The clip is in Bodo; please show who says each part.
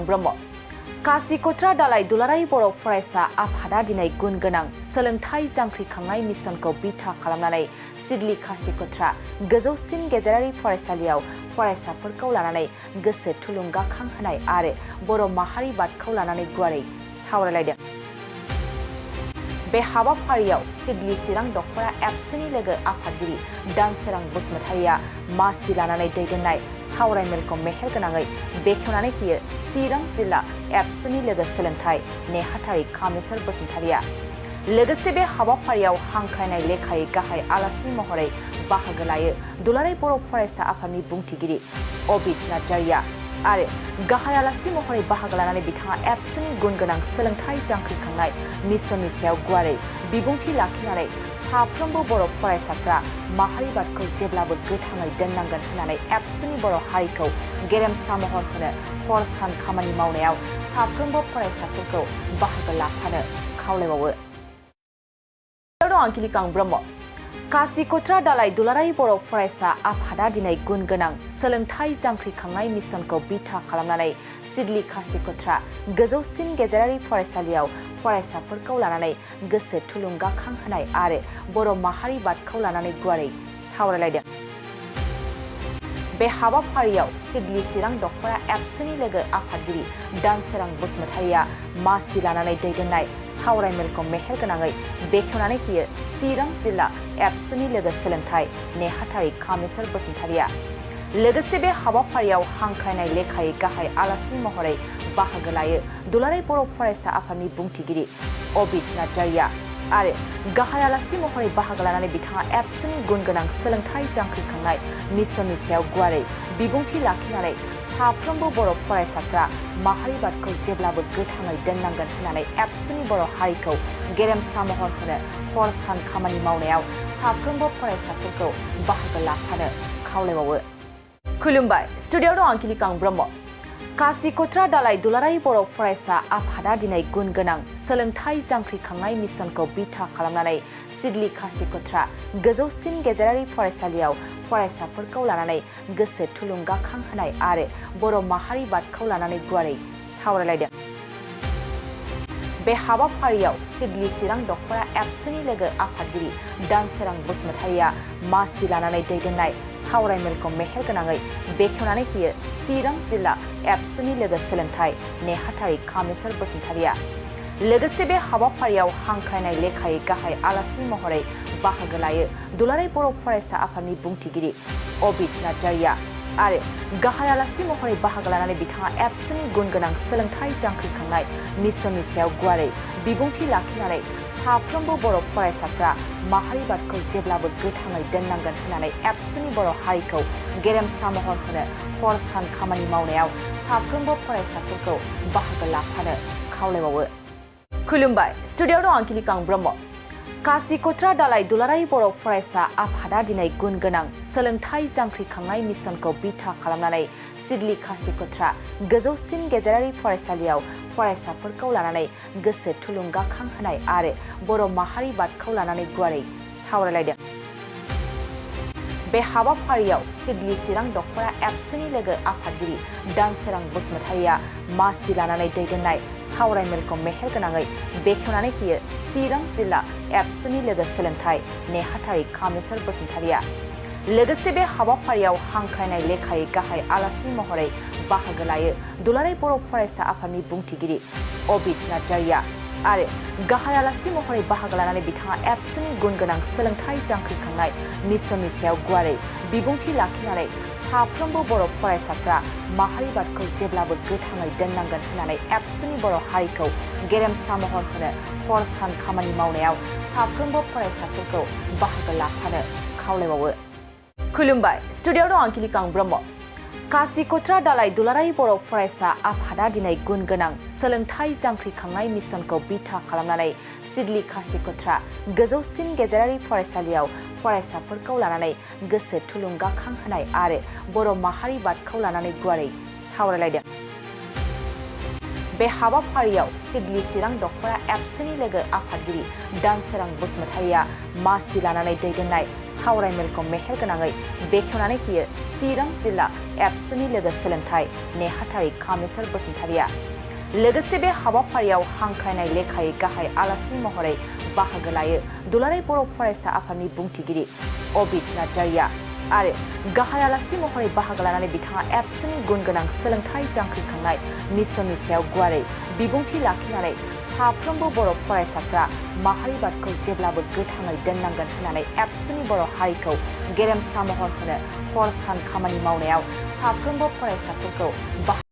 Speaker 1: ब्रह्म कासि कत्रा दालाय दुलाराय बर' फरायसा आफादा दिनै गुन गोनां सोलोंथाइ जांख्रिखांनाय मिशनखौ बिथा खालामनानै सिडली कासि कत्रा गोजौसिन गेजेरारि फरायसालियाव फरायसाफोरखौ लानानै गोसो थुलुंगाखांहोनाय आरो बर' माहारि बादखौ लानानै गुवारै सावरायलायदों। बे हाबाफारियाव सिडली चिरां दख'रा एबसुनि लोगो आफादगिरि दानसोरां बसुमतारिया मासि लानानै दैदेननाय सावरायमेलखौ मेहेरगोनाङै बेखेवनानै होयो चिरां जिल्ला एबसुनि लोगो सोलोंथाइ नेहाथारि कामेश्वर बसुमतारिया। लोगोसे बे हाबाफारियाव हांख्रायनाय लेखायै गाहाय आलासि महरै बाहागो लायो दुलाराय बर' फरायसा आफादनि बुंथिगिरि अबित नार्जारिया आरो गाहाय आलासि महरै बाहागो लानानै बिथाङा एबसुनि गुन गोनां सोलोंथाइ जांख्रिखांनाय मिशननि सायाव गुवारै बिबुंथि लाखिनानै साफ्रोमबो बर' फरायसाफ्रा माहारिबादखौ जेब्लाबो गोथाङै दोननांगोन होननानै एबसुनि बर' हारिखौ गेरेमसा महर होनो हर सान खामानि मावनायाव साफ्रोमबो फरायसाफोरखौ बाहागो लाफानो खावलायबावो। ब्रह्म कासि कत्रा दालाय दुलाराय बर' फरायसा आफादा दिनै गुन गोनां सोलोंथाइ जांख्रिखांनाय मिशनखौ बिथा खालामनानै सिडली कासि कत्रा गोजौसिन गेजेरारि फरायसालियाव फरायसाफोरखौ लानानै गोसो थुलुंगाखांहोनाय आरो बर' माहारि बादखौ लानानै गुवारै सावरायलायदों। बे हाबाफारियाव सिडली चिरां दख'रा एबसुनि लोगो आफादगिरि दानसोरां बसुमतारिया मासि लानानै दैदेननाय सावरायमेलखौ मेहेरगोनाङै बेखेवनानै होयो चिरां जिल्ला एबसुनि लोगो सोलोंथाइ नेहाथारि कामेश्वर बसुमतारिया। लोगोसे बे हाबाफारियाव हांख्रायनाय लेखायै गाहाय आलासि महरै बाहागो लायो दुलाराय बर' फरायसा आफादनि बुंथिगिरि अबित नार्जारिया आरो गाहाय आलासि महरै बाहागो लानानै बिथाङा एबसुनि गुन गोनां सोलोंथाइ जांख्रिखांनाय मिशननि सायाव गुवारै बिबुंथि लाखिनानै साफ्रोमबो बर' फरायसाफ्रा माहारिबादखौ जेब्लाबो गोथाङै दोननांगोन होननानै एबसुनि बर' हारिखौ गेरेमसा महर होनो हर सान खामानि मावनायाव साफ्रोमबो फरायसाफोरखौ बाहागो लाफानो खावलायबावो। खुलुमबाय, स्टुडिय'आव दं आं किलिकां ब्रह्म। कासि कत्रा दालाय दुलाराय बर' फरायसा आफादा दिनै गुन गोनां सोलोंथाइ जांख्रिखांनाय मिशनखौ बिथा खालामनानै सिडली कासि कत्रा गोजौसिन गेजेरारि फरायसालियाव फरायसाफोरखौ लानानै गोसो थुलुंगाखांहोनाय आरो बर' माहारि बादखौ लानानै गुवारै सावरायलायदों। बे हाबाफारियाव सिडली चिरां दख'रा एबसुनि लोगो आफादगिरि दानसोरां बसुमतारिया मासि लानानै दैदेननाय सावरायमेलखौ मेहेरगोनाङै बेखेवनानै होयो चिरां जिल्ला एबसुनि लोगो सोलोंथाइ नेहाथारि कामेश्वर बसुमतारिया। लोगोसे बे हाबाफारियाव हांख्रायनाय लेखायै गाहाय आलासि महरै बाहागो लायो दुलाराय बर' फरायसा आफादनि बुंथिगिरि अबित नार्जारिया आरो गाहाय आलासि महरै बाहागो लानानै बिथाङा एबसुनि गुन गोनां सोलोंथाइ जांख्रिखांनाय मिशननि सायाव गुवारै बिबुंथि लाखिनानै साफ्रोमबो बर' फरायसाफ्रा माहारिबादखौ जेब्लाबो गोथाङै दोननांगोन होननानै एबसुनि बर' हारिखौ गेरेमसा महर होनो हर सान खामानि मावनायाव साफ्रोमबो फरायसाफोरखौ बाहागो लाफानो खावलायबावो। खुलुमबाय, स्टुडिय'आव दं आं किलिकां ब्रह्म। कासि कत्रा दालाय दुलाराय बर' फरायसा आफादा दिनै गुन गोनां सोलोंथाइ जांख्रिखांनाय मिशनखौ बिथा खालामनानै सिडली कासि कत्रा गोजौसिन गेजेरारि फरायसालियाव फरायसाफोरखौ लानानै गोसो थुलुंगाखांहोनाय आरो बर' माहारि बादखौ लानानै गुवारै सावरायलायदों। बे हाबाफारियाव सिडली चिरां दख'रा एबसुनि लोगो आफादगिरि दानसोरां बसुमतारिया मासि लानानै दैदेननाय सावरायमेलखौ मेहेरगोनाङै बेखेवनानै होयो चिरां जिल्ला एबसुनि लोगो सोलोंथाइ नेहाथारि कामेश्वर बसुमतारिया। लोगोसे बे हाबाफारियाव हांख्रायनाय लेखायै गाहाय आलासि महरै बाहागो लायो दुलाराय बर' फरायसा आफादनि बुंथिगिरि अबित नार्जारिया आरो गाहाय आलासि महरै बाहागो लानानै बिथाङा एबसुनि गुन गोनां सोलोंथाइ जांख्रिखांनाय मिशननि सायाव गुवारै बिबुंथि लाखिनानै साफ्रोमबो बर' फरायसाफ्रा माहारिबादखौ जेब्लाबो गोथाङै दोननांगोन होननानै एबसुनि बर' हारिखौ गेरेमसा महर होनो हर सान खामानि मावनायाव साफ्रोमबो फरायसाफोरखौ बाहागो लाफानो खावलायबावो। खुलुमबाय, स्टुडिय'आव दं आं किलिकां ब्रह्म। कासि कत्रा दालाय दुलाराय बर' फरायसा आफादा दिनै गुन गोनां सोलोंथाइ जांख्रिखांनाय मिशनखौ बिथा खालामनानै सिडली कासि कत्रा गोजौसिन गेजेरारि फरायसालियाव फरायसाफोरखौ लानानै गोसो थुलुंगाखांहोनाय आरो बर' माहारि बादखौ लानानै गुवारै सावरायलायदों। बे हाबाफारियाव सिडली चिरां दख'रा एबसुनि लोगो आफादगिरि दानसोरां बसुमतारिया मासि लानानै दैदेननाय सावरायमेलखौ मेहेरगोनाङै बेखेवनानै होयो चिरां जिल्ला एबसुनि लोगो सोलोंथाइ नेहाथारि कामेश्वर बसुमतारिया। लोगोसे बे हाबाफारियाव हांख्रायनाय लेखायै गाहाय आलासि महरै बाहागो लायो दुलाराय बर' फरायसा आफादनि बुंथिगिरि अबित नार्जारिया आरो गाहाय आलासि महरै बाहागो लानानै बिथाङा एबसुनि गुनगोनां सोलोंथाइ जांख्रिखांनाय मिशननि सायाव गुवारै बिबुंथि लाखिनानै साफ्रोमबो बर' फरायसाफ्रा माहारिबादखौ जेब्लाबो गोथाङै दोननांगोन होननानै एबसुनि बर' हारिखौ गेरेमसा महर होनो हर सान खामानि मावनायाव साफ्रोमबो फरायसाफोरखौ